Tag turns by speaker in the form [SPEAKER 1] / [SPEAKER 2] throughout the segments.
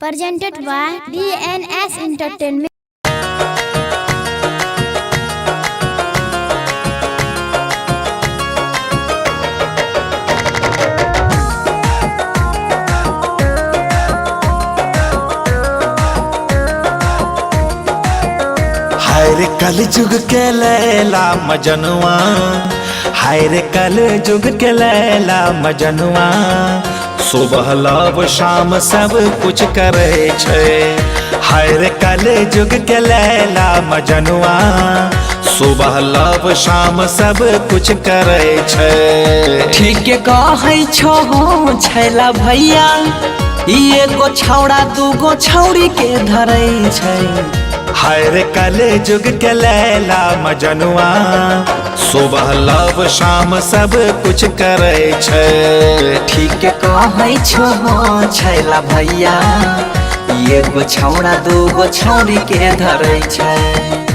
[SPEAKER 1] Presented by DNS Entertainment.
[SPEAKER 2] हाय रे कल जुग के लैला मजनुआ, हाय रे कल जुग के लैला मजनुआ। सुबह लब शाम सब कुछ करे छै। हाय रे कल जुग के लैला मजनुआ, सुबह लब शाम सब कुछ करे छै।
[SPEAKER 3] ठीक कहै छो छैला भैया, ई एगो छौड़ा दूगो छौड़ी के धरै छै।
[SPEAKER 2] हाय रे कल जुग के लैला मजनुआ, सुबह लब शाम सब कुछ करे छै।
[SPEAKER 3] ठीक कहै छो छैला भैया, ई एगो छौड़ा दूगो छौड़ी के धरै छै।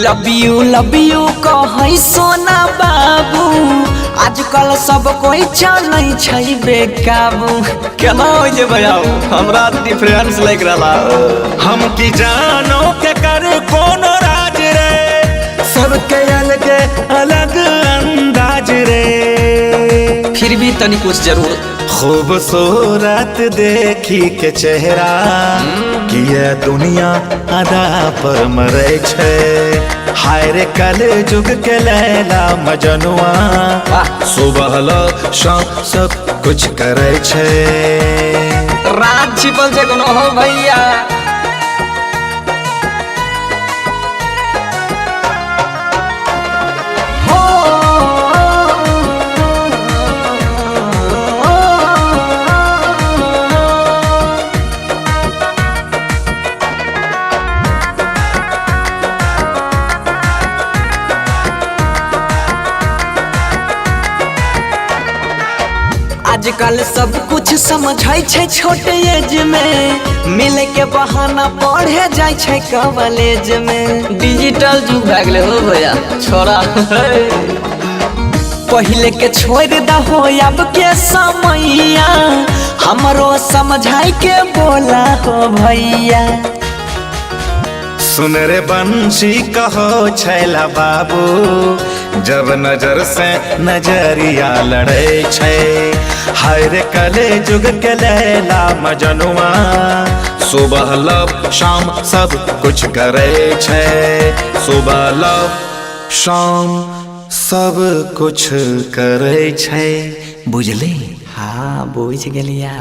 [SPEAKER 3] लव यू कहै सोना बाबू, आजकल सब कोई चलै छै बेकाबू।
[SPEAKER 4] केना होइ छै भैया, हमरा डिफरेंस लागि रहला।
[SPEAKER 2] हम की जानो के कर कोनो राज रे, सबके अलग अलग अंदाज रे।
[SPEAKER 4] फिर भी तनी कुछ जरूर।
[SPEAKER 2] खूबसूरत देखी के चेहरा, किया दुनिया अदा पर मरे छै। हाय रे कल जुग के लैला मजनुआ, सुबह ल शाम सब कुछ करे छै।
[SPEAKER 4] राज छिपल छै कोनो हो भैया।
[SPEAKER 3] आजकल सब कुछ समझै छै छोट एज में, मिले के बहाना पढ़े जाइ छै कॉलेज में।
[SPEAKER 4] डिजिटल युग भए गेलै हो भैया, छोड़ा।
[SPEAKER 3] पहिले के छोड़ दहो अब के समैया, हमरो समझाई के बोला हो भैया।
[SPEAKER 2] सुन रे बंशी कहो छैला बाबू, जब नजर से नजरिया लड़े छै। हाय रे कले जुग के लैला मजनुआ, सुबह लब शाम सब कुछ करे छै। सुबह लब शाम सब कुछ करे छै, बुझली?
[SPEAKER 3] हाँ बुझ गेलिया।